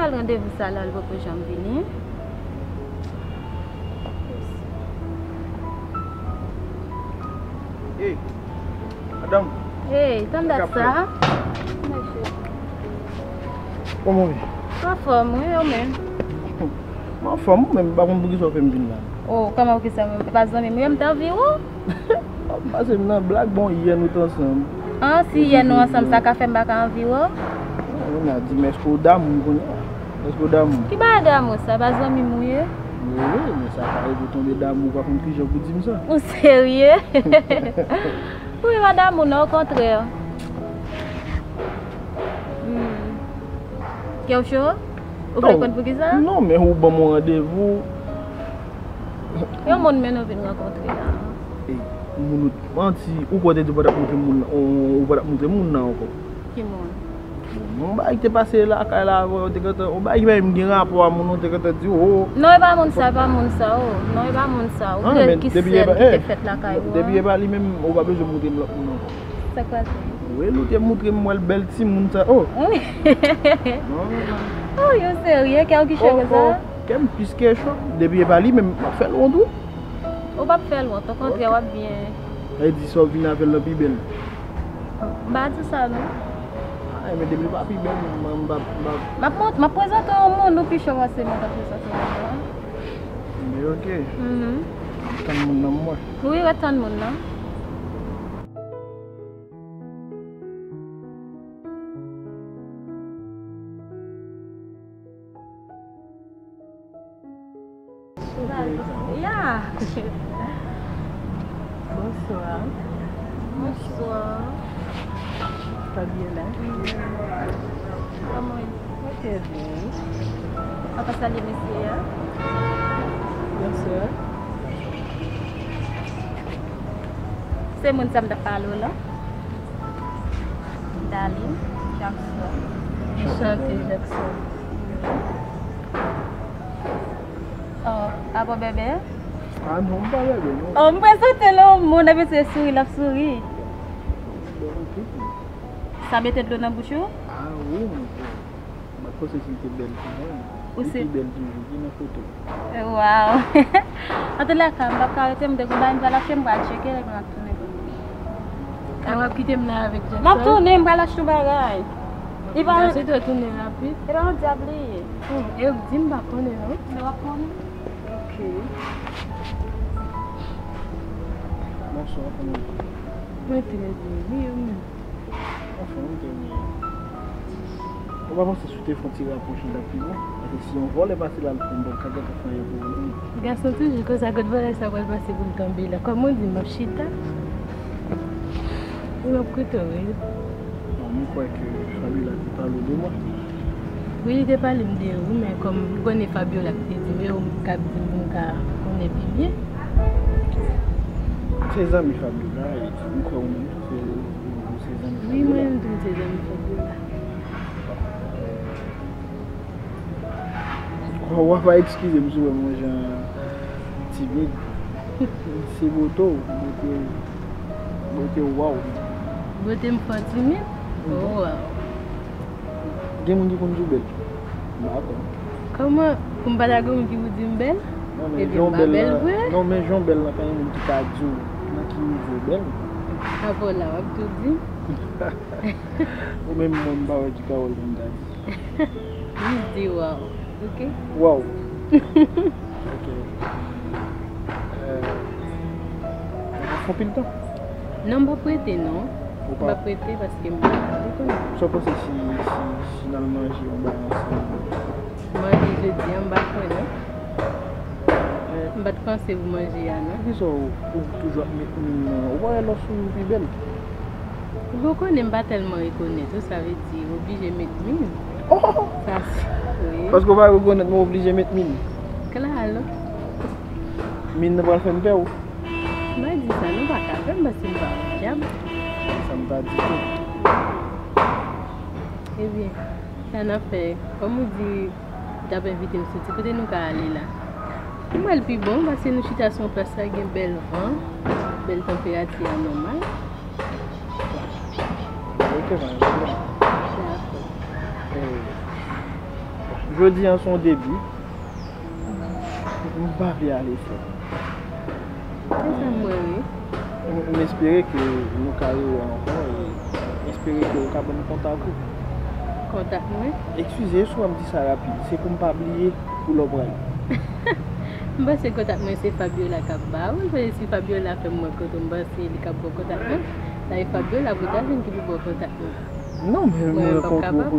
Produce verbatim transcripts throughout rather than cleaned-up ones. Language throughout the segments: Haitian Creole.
Al randevou sa la, l poko janm vini. Hey, madanm. Hey, tann dat sa. Kòman w ye? Anfòm, wi, ou menm? M anfòm, ou menm, m pa konn poukisa w fè m vin la. Oh, kòman poukisa menm? E pa zanmi m ou ye, m t anvi w? W ap pase m nan blag, bon, yè nou t ansanm. Ah, si yè nou ansanm, sa ka fè m pa ka anvi w? Non, men a di m, èske w damou kounye a? Èske w damou? Ki bagay damou sa? Pa zanmi m ou ye? Wi, wi, men sa ka rive w tonbe damou, ou pa konn kijan pou di m sa. Ou serye? Wi, m pa damou non, okontrè. Hmm. Kè w cho? Ou vle konn poukisa? Non, men ou ban m yon randevou. Yon moun mennen w vin rankontre la. Ey, moun ou, manti, ou kwè w te di w pa t ap montre moun, ou, ou pa t ap montre moun nan ankò. Ki moun? Bon, yon bagay ki te pase lakay la avè w, te gentan, yon bagay ki pa menm gen rapò a moun, ou te gentan di, oh. Non, e pa moun sa, e pa moun sa, oh. Non, e pa moun sa. Ou vle ki sèl ki te fèt lakay ou an? Depi e pa li menm, ou pa bezwen montre m lòt moun ankò. Sa k pase? Wi, nou te montre m wè l bèl timoun sa. Oh! Non, non, non. Oh, yo serye, kè w ki cho konsa? Oh, oh, kè m plis ke cho. Depi e pa li menm, m ap fè l wont, wi. Ou p ap fè l wont, okontrè, w ap byen. E di sa w vin avè l lan pi bèl. M pa di sa, non. Ah, men depi l pa pi bèl, m, m, m, m, m ap mont-, m ap prezante w yon moun, ou pi cho pase mwen t ap prezante w moun nan. Men ok. Mhm. Tann moun nan mwen. Wi, ret tann moun nan. Ya. Bonsoir. Bonsoir. Fabiola. Kòman w ye? Mwen trè byen. Papa salye mesye a. Bonsoir. Se moun sa m t ap pale w lan. Darline Jackson. Enchante, Jackson. Oh, a bon bebe? Ah non, m pa bebe, non. Oh, m prezante l yon moun, epi se souri, l ap souri. Sa mete dlo nan bouch ou? Ah wi, monchè. M pa t panse si l te bèl konsa, non. Li pi bèl toujou, ki nan foto. Waw. Antoulèka, m p ap ka rete, m te gon bagay m pral achte, m pral tcheke, epi m ap tounen pou m. A, w ap kite m la avèk Jackson? M ap tounen, m pral achte yon bagay. Li pa... Jackson dwe tounen rapid. E pa yon dyab li ye. Oh, e w di m pa konnen, non? Men w ap konnen. Ok. Bonswa, kòman w ye? Mwen trè byen, wi, ou menm? Anfen, m te renmen. Ou pa panse si w te fè yon ti rapwoche, l t ap pi bon? Paske si yon vòlè pase la, l pran bòl, ka gentan fè anyen pou ou menm. Gason toujou konsa, kot vòlè sa pral pase pou l tonbe la? Kòman w di m ap chita? Ou ap koute w, wi. Non, m kwè ke Fabiola te pale w de mwen. Wi, li te pale m de ou, men kòm m konnen Fabiola ki te di m yo, m k ap di m pou m ka konnen pi byen. Ok. Se zanmi Fabiola, e m kwè ou menm tou se, ou se zanmi Fabiola. Wi, mwen menm tou m se zanmi Fabiola. Waw, w ap eskize m si w wè m yon jan timid. Se bote w, bote, bote w, waw. Bote m fè w timid? Mhm. Oh, waw. Gen moun ki konn di w bèl. M pa kwè. Kòman? Pou m pa ta gen moun ki pou di m bèl? Non, men jan w bèl la, non, men jan w bèl la, pa gen moun ki ka di w nan ki nivo w bèl. Apre w la, w ap tou di. Ou menm, mwen, m pa wè ki pawòl pou m ta di. Jis di waw, ok? Waw. Ok. Euh, ou pa fè anpil tan? Non, m p ap rete, non. Ou pa? M p ap rete paske m pa, ou konnen. Sa w panse si, si, si n al manje yon bagay ansanm? Manje jodi a, m pa kwè, non. Eh. M pa t panse pou manje a, non. Poukisa w, ou toujou ap met min nan? Ou pa wè lè w souri w pi bèl? Ou konnen m pa tèlman rekonèt ou, sa vle di, ou oblije met min. Oh! Sa se, wi. Paske w pa rekonèt mwen, w oblije met min. Klalo. Min nan pral fè m pè w. M pa di sa, non, pa ka fè m, paske m pa yon dyab. Sa m pa di tou. Ebyen, sa n ap fè, kòm ou di, Ou t ap envite m soti. Kote nou ka ale la? Pou mwen, l pi bon, paske nou chita sou yon plas la, gen bèl van, bèl tanperati a nòmal. Ok, pa gen pwoblèm. Dakò. Eh, Jodi a se yon debi. M pa vle ale frè. Se sa m wè, wi. M, m espere ke nou ka rewè ankò e m espere ke ou ka ban m kontak ou. Kontak mwen? Eskize, si w wè m di sa rapid, se pou m pa bliye pou lè w pral. M panse kontak mwen se Fabiola k ap ba ou, men si Fabiola fè m wè kote m panse li k ap ba w kontak mwen, sa e Fabiola pou ta jwenn ki pou ba w kontak mwen. Non, men mwen menm pa kapab.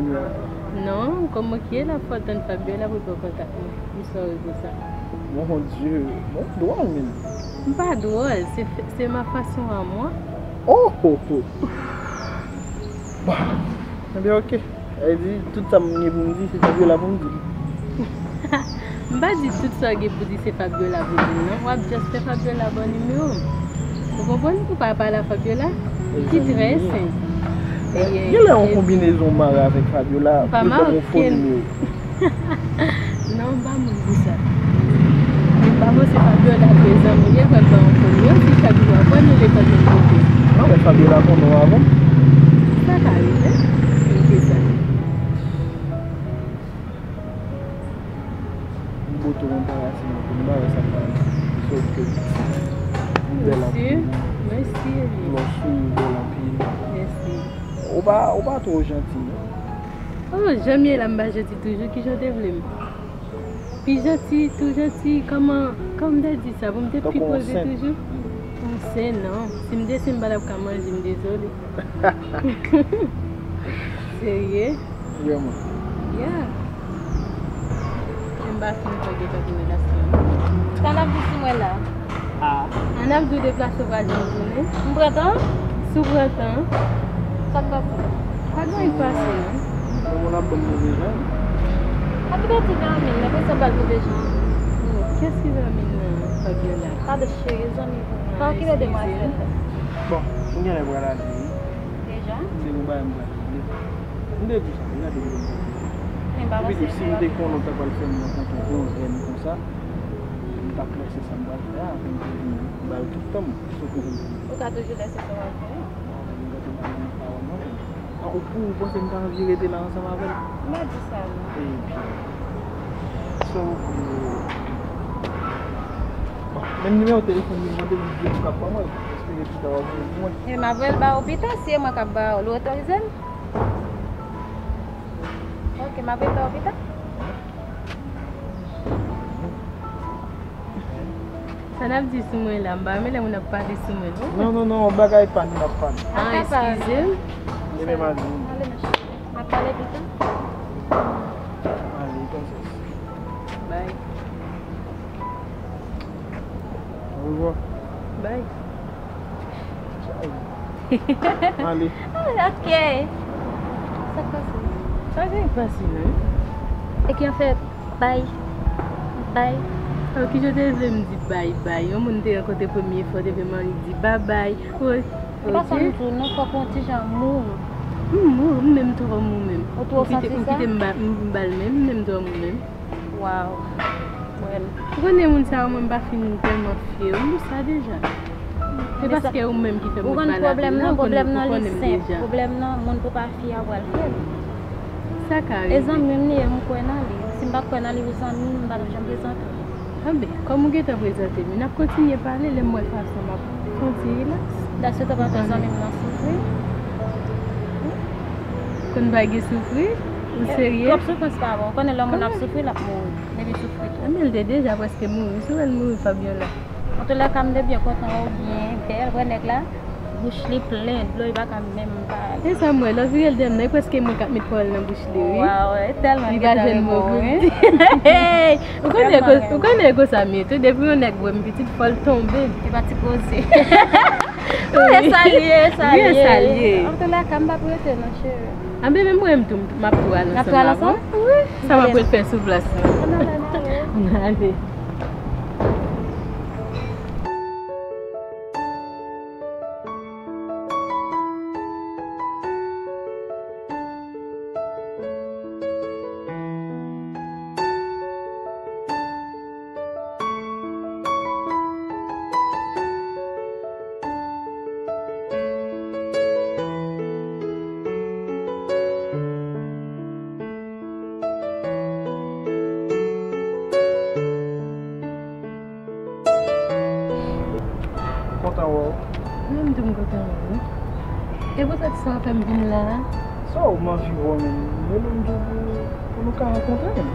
Non, kòman ki ye la fò tann Fabiola pou l pran kontak mwen. M sòri pou sa. Mon Dieu, mwen dwòl menm. M pa dwòl, se, se ma façon à moi. Oh, oh, oh. Bon, ebyen, ok. Sa vle di, tout sa m gen pou m di, se Fabiola pou m di l. M pa di tout sa w gen pou di se Fabiola pou di l, non. W ap just fè Fabiola ba w nimewo m. Ou konprann? Ou pa pale a Fabiola? Ki trè senp. Genlè yon konbinezon mare avèk Fabiola pou l ban m yon fo nimewo. Non, m pa moun pou sa. M pa panse Fabiola tou e zanmi l ye, pral ba yon fo nimewo. Si Fabiola pran nou letan nou kote. Non, men Fabiola konnen w avan. Sa ka rive. Se sa. M bote w anbarase mwen pou m ba wè sa k pral. Sòf ke ou bèl anpil. Mèsi, mèsi, Eli. Lè w souri, ou bèl anpil. Mèsi. Ou pa, ou pa twò janti, non. Oh, jan m ye la, m pa janti toujou. Kijan w te vle m? Pi janti, tou janti, kòman, kòman m te di sa? Pou m te pi poze toujou? Tankou yon sen. Yon sen, non. Si m te sen, m pa t ap ka manje, m dezole. Serye? Vrèman. Yeah. Men m pa fin pran gentan pou relasyon an. Sa n ap di sou mwen la? Ah. Ann ap di w deplase w pral jwenn tounen. M pran tan? Si w pran tan. Sa k pase? Pa gen anyen k pase, non. Yon moun ap ban m move jan. Pa kite ti Vermine, men pou sa pral move jan. Oh, kiyès ki Vermine nan, Fabiola? Gade cheri, zanmi pou mwen. Pa okipe demwazèl la. Bon, m genlè pral ale wi. Deja? Se yon bagay m pral regle. M te di w sa, gade m te di w. Epi tou, si m te konnen w ta pral fè m rankontre yon jèn konsa, m t ap lèse sa m pral fè a, pou m te vin ba l tout tan m. Ou ka toujou lèse sa w ap fè a. Non, men m gade m pa renmen pawòl non. Tankou pou ou, ou panse m ta anvi rete la ansanm avè l? M pa di sa non. Ebyen. So, bon, menm nimewo telefòn li m mande m di m k ap ban mwen l. Espere pita w ap voye l pou mwen. E m ap voye l ba ou pita, si e mwen k ap ba ou l, ou otorize m? Ok, m ap voye l ba ou pita. Sa n ap di sou mwen la? M pa renmen lè moun ap pale sou mwen, non. Non, non, non, bagay pa nou n ap pale. Ah, eskize m. Ebyen, m a di. Ale, mon cheri. N ap pale pita. Ale, princess. Bye. Au revoir. Bye. Ciao. Ale. Ah, ok. Sa k pase? Pa gen anyen k pase, non. E ki an fèt, bay. Bay. Oh, kijan w te vle m di bay, bay? Yon moun m te rankontre premye fwa, w te vle m annik di babay. Wi. E pa sa m di w non, fòk ou yon ti jan mou. M mou, m menm twò mou menm. Ou twò santi sa? Ou kite m ba, m ba l men, m menm twò mou menm. Waw. Well. Ou konnen moun sa yo, mwen m pa fin tèlman fye wi pou sa deja. Se paske ou menm ki fè m ret mal avè l la, ou konnen, ou konnen m deja. Pwoblèm nan, moun pou pa fye a pral fè l. Sa ka rive. E zanmi m li ye, m kwè nan li. Si m pa t kwè nan li pou zanmi m, m pa t ap janm prezante w. Anben, kòm ou gentan prezante m, n ap kontinye pale, lè m wè fason m ap fè yon ti rilaks. Dayè, se w t ap fè zanmi m nan soufri. Konn pa gen soufri? Ou serye? Twòp soufrans pa bon. Ou konnen lè yon moun ap soufri, l ap mouri. Depi soufri twòp. Anben, l te deja prèske mouri. Si w wè l mouri, Fabiola. Antoulèka, m te byen kontan wè w byen bèl. Wè nèg la, bouch li plen dlo, li pa ka menm pale. Se sa m wè, lè w vire l dèyè m nan, e prèske mwen k ap met pawòl nan bouch li, wi. Waw, e tèlman gentan renmen w, wi. Li pa jwenn mo pou l di. Ou konnen, ou konnen e konsa m ye tou, depi yon nèg wè m pitit, fò l tonbe. E pa ti koze. Wi. E sa l ye, e sa l ye. Wi, e sa l ye. Antoulèka, m p ap rete non, cheri. Anben, men mwen menm tou, m ap pral ansanm avè w. N ap pral ansanm? Wi. Sa m ap ret fè sou plas la. Ann ale, ann ale. Ann ale. M tou m kontan wè w. E poutèt sa w fè m vin la a? Sa w, m anvi wè w, men. Rele m tou pou, pou nou ka rankontre, men.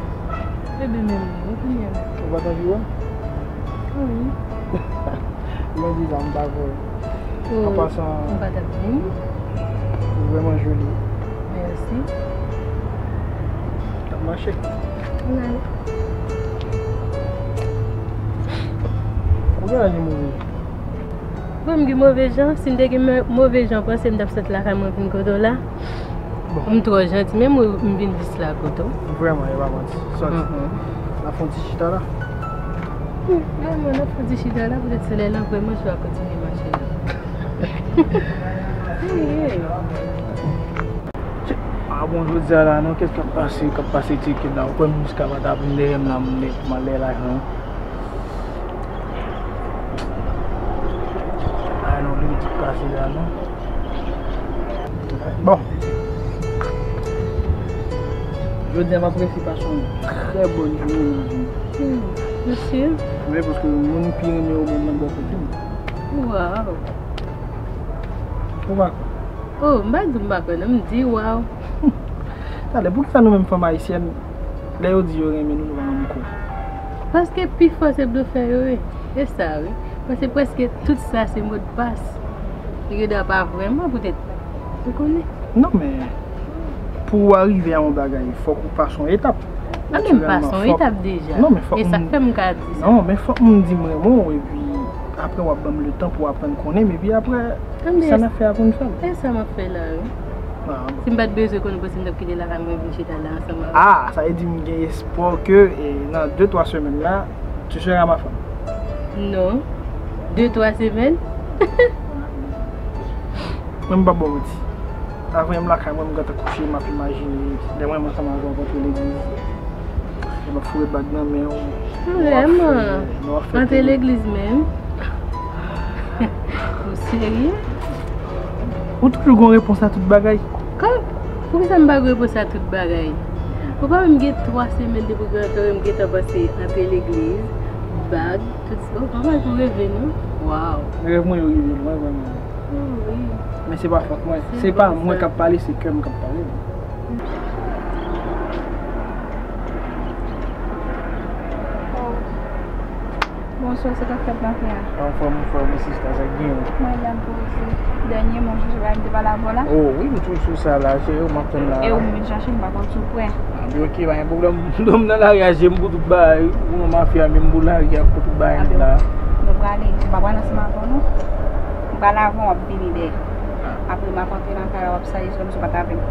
Ebyen, men, men, kounye a menm. Ou pa t anvi wè m? Wi. Mwen di sa, m pa kwè. Oh, an pasan, m pa t ap vin. Ou vrèman joli. Mèsi. N ap mache. Ann ale. Ou gen laj move. Bon, m gen move jan. Si m te gen mè- move jan, panse m t ap sot lakay mwen vin kote w la. Bon. M twò janti, menm ou, m vin jis la kote w. Vrèman, e pa manti. Sòti. Mhm. N ap fè yon ti chita la. Hmm, vrèman, n ap fè yon ti chita la, poutèt solèy la vrèman cho, a kontinye mache la. Wi, wi. A bon, jodi a la, non, kès k ap pase, k ap pase tcheke m la. Ou kwè m jiska pa ta vin dèyè m la, m met m anlè lajan. Ay, non, li di k pase la, non. Bon. Jodi a, m apresye pase yon trè bòn jounen nan vi m. Hmm, mèsi. Wi, paske moun pi renmen yo menm nan bò kote m. Waw. Ou pa kwè? Oh, m pa di m pa kwè, non, m di waw. Talè, poukisa nou menm fanm ayisyèn, lè yo di yo renmen nou, nou pa janm kwè? Paske pifò se blofè yo ye. E sa, wi. Paske prèske tout sa se modpas. Yo da pa vrèman poutèt. Ou konnen? Non, men pou w arive a yon bagay, fòk ou pase yon etap. A, men m pase yon etap deja. Non, men fòk. E sa k fè m ka di sa. Non, men fòk moun di m renmen w, epi apre w ap ban m letan pou w aprann konnen m, epi apre, sa n ap fè a pou n fè l. E sa m ap fè la, wi. Ah, bon. Si m pa t bezwen konnen, panse m t ap kite lakay mwen vin chita la ansanm avè w. Ah, sa vle di m gen espwa ke, e, nan de twa semèn la, tu seras ma femme. Non. De twa semèn? Mwen m p ap ba w manti. Avanyè m lakay mwen, m gentan kouche, m ap imajine lè mwen ansanm avè w ap antre legliz. Epi m ap foure bag nan men w. Vrèman? Antre legliz menm? Ou serye? Ou toujou gen repons a tout bagay. Kòm? Poukisa m pa gen repons a tout bagay? Ou pa wè m gen twa semèn depi w gentan wè m gentan panse antre legliz, bag, tout sa. Ou pa wè pou reve, non? Waw. Rèv mwen yo rive lwen, vrèman. Oh, wi. Men se pa fòt mwen. Se pa mwen k ap pale, se kè m k ap pale. Oh. Bonswa, sa k ap fèt maten an? Anfòm, anfòm, wi, sista, sa k genyen? Mwen la, m poze. Dènye mo, jodi a, m te pale avè w la? Oh, wi, m toujou sou sa la, cheri, m ap tann la. E ou menm, Jan Chèn, m pa konn si w prè. Ah, men oke, pa gen pwoblèm. M nan lari a, je m pou tout bagay. Ou nan mafya, men m pou lari a, pou tout bagay la. Nou prale. M pa pral ansanm avè w, non. M pral avè w, w ap vini dèyè. Apre, m ap antre nan kay la, w ap salye sèlman si w pa t avè m.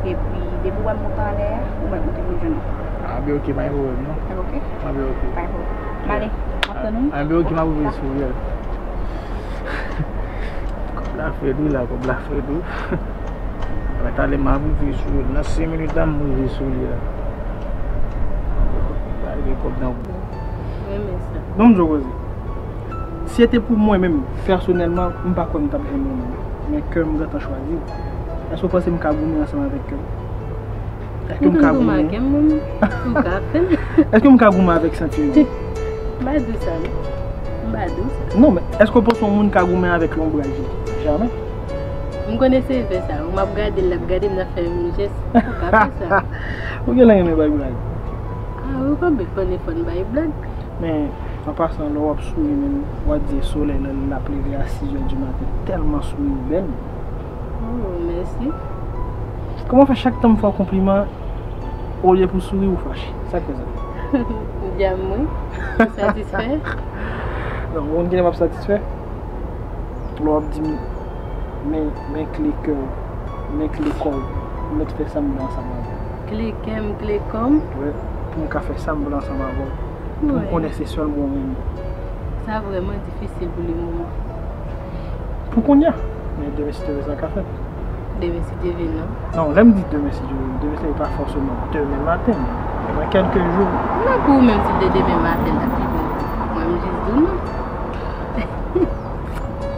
Epi, depi w wè m monte anlè a, ou mèt monte pou jwenn mwen. Ah, ben oke, pa gen pwoblèm, non. Oke? Ah, ben oke. Pa gen pwoblèm. M ale, m ap tann ou. Ah, ben oke, m ap rive sou ou. Kòb la fèt wi la, kòb la fèt wi. Mwen talè m ap rive sou ou. Nan senk minit la, m rive sou li la. Ba li kòb nan. Renmen sa. Non, m di w koze. Si se te pou mwen menm, pèsonèlman, m pa kwè m t ap janm renmen w. Men kè m gentan chwazi w. Èske w panse m ka goumen ansanm avèk kè m? Èske m ka goumen? Ou ka fè l. Èske m ka goumen avèk santiman? M pa di w sa, non. M pa di w sa. Non, men èske w panse yon moun ka goumen avèk lonbraj li? Jamè. M konnen se fè sa. Ou m ap gade l, l ap gade m, l ap fè yon jès. Ou ka fè sa. Ou genlè renmen bay blag. Ah, ou konn fò n bay blag. Men, an pasan, lè w ap souri menm, w ap di solèy nan lin l ap leve a sis è di maten, tèlman souri bèl. Oh, mèsi. Kòman fè chak tan m fè w konpliman, olye pou souri ou fache? Sa k fè sa? Djam mwen. Ou satisfè? Non, ou konn kilè m ap satisfè? Lè w ap di m, men, men kle kè w, men kle kò w, ou mèt fè sa m vle ansanm avè w. Kle kè m, kle kò m? Wi, pou m ka fè sa m vle ansanm avè w. Pou m konnen se sèl mwen ou renmen. Sa vrèman difisil pou le moman. Pou kounye a. Men demen si Dye vle sa ka fèt. Demen si Dye vle, non. Non, lè m di demen si Dye vle, demen se pa fòseman demen maten, men nan kèlke jou. M pa pou ou menm si l te demen maten l ap pi bon. Mwen m jis di w non.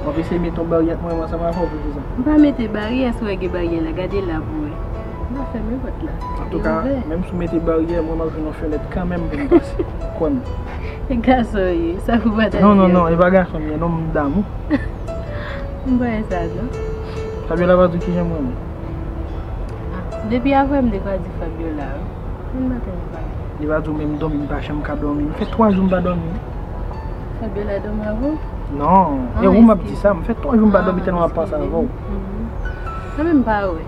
W ap eseye mete yon baryè ant mwen menm ansanm avè w pou kisa? M pa mete baryè, si w wè gen baryè la, gade la pou wè. M pa fèmen pòt la. Antouka, menm si w mete baryè, mwen m ap jwenn yon fenèt kanmenm pou m pase. Kwè m. E gason w ye, sa pou w pa ta di. Non, non, non, e pa gason m ye, non, m damou. M pa wè sa non. Fabiola pa di w kijan m renmen. Ah, depi avè m te ka di Fabiola wi. Mwen pa tande pale. Li pa di w menm dòmi m pa janm ka dòmi. M fè twa jou m pa dòmi. Fabiola dòmi avè w? Non, e ou m ap di sa. M fè twa jou m pa dòmi tèlman m ap panse avè w. Mwen menm m pa wè.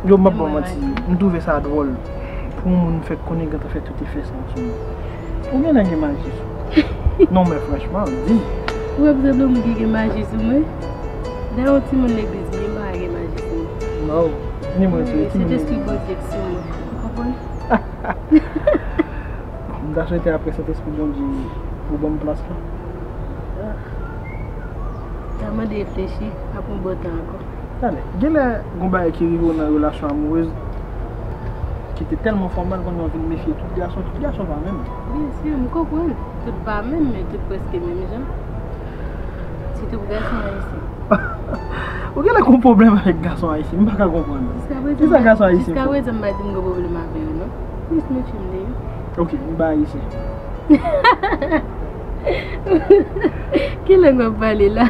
Yo, m ap ba w manti, m twouve sa dwòl pou yon moun fèk konnen gentan fè tout efè sa sou mwen. Ou genlè gen maji sou ou. Non, men franchman, di. Ou wè pou se de moun ki gen maji sou mwen? Dayè yon timoun legliz m ye, m pa gen maji sou mwen. Non, ni mwen tou, timoun legliz. Sentespri Bondye ki sou mwen. Ou konprann? M ta swete apre Sentespri Bondye pou ban m plas la. Ah. Sa mande reflechi, pa pran bon tan ankò. Talè, genlè gon bagay ki rive w nan relasyon amourez ki te tèlman fòmèl kounye a w vin mefye tout gason, tout gason pa menm. Byen si, m konprann. Tout pa menm, men tout prèske menm jan. Sitou pou gason ayisyen. Ou genlè gon pwoblèm avèk gason ayisyen, m pa ka konprann. Kisa gason ayisyen fè? Jiskaprezan m pa di m gen pwoblèm avè yo non. M jis mefye m de yo. Ok, m pa ayisyen. Ki lang w ap pale la?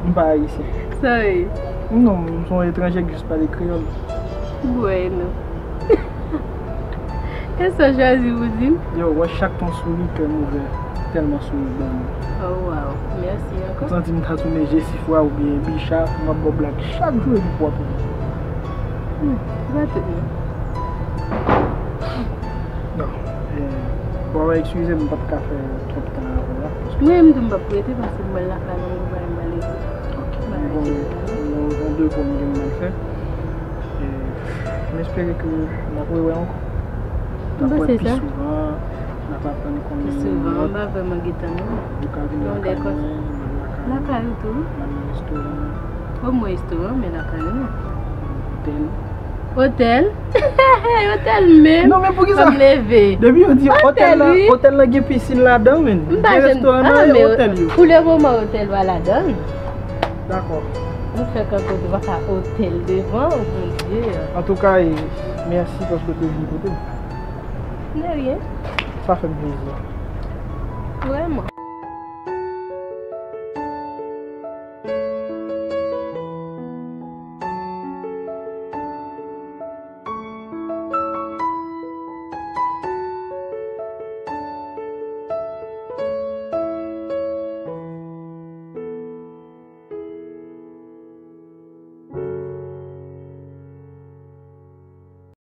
M pa ayisyen. Sorry. Non, m se yon etranje k jis pale kreyòl. Bwè non. Kisa w chwazi pou di m? Yo, wè chak ton souri kè m ouvè. Tèlman souri ban mwen. Oh wow, mèsi ankò. M santi m ta tounen Jesifwa oubyen Bicha, m ap ba w blag chak jou epi pou w ap ri. Hmm, se pa tout non. Non. Eh, bon, eskize m, m p ap ka fè twòp tan avè w la. Mwen menm tou m p ap rete paske m pral lakay mwen, m pral, m pral rete. Ok. Bon, bon, bon, de pou m gen mal fè. Eh, m espere ke n ap rewè ankò. N ap wè pi souvan, n ap aprann konnen lòt. Pi souvan, m pa vrèman gen tan non. Ou ka vin lakay mwen, m al lakay ou. Lakay ou tou wi. N al nan restoran. O mwen restoran, men lakay ou non. Otèl. Otèl? Otèl menm. Non, men poukisa? Fò m leve. Depi yo di otèl la, otèl la gen pisin ladan, men. M pa janm, ah, men pou le moman otèl pa ladan. Dakò. Nou fè kanpe de pa otèl devan, oh mon Dieu. Antouka, e, mèsi paske w te vin kote m. De rien. Sa fè m plezi. Vrèman.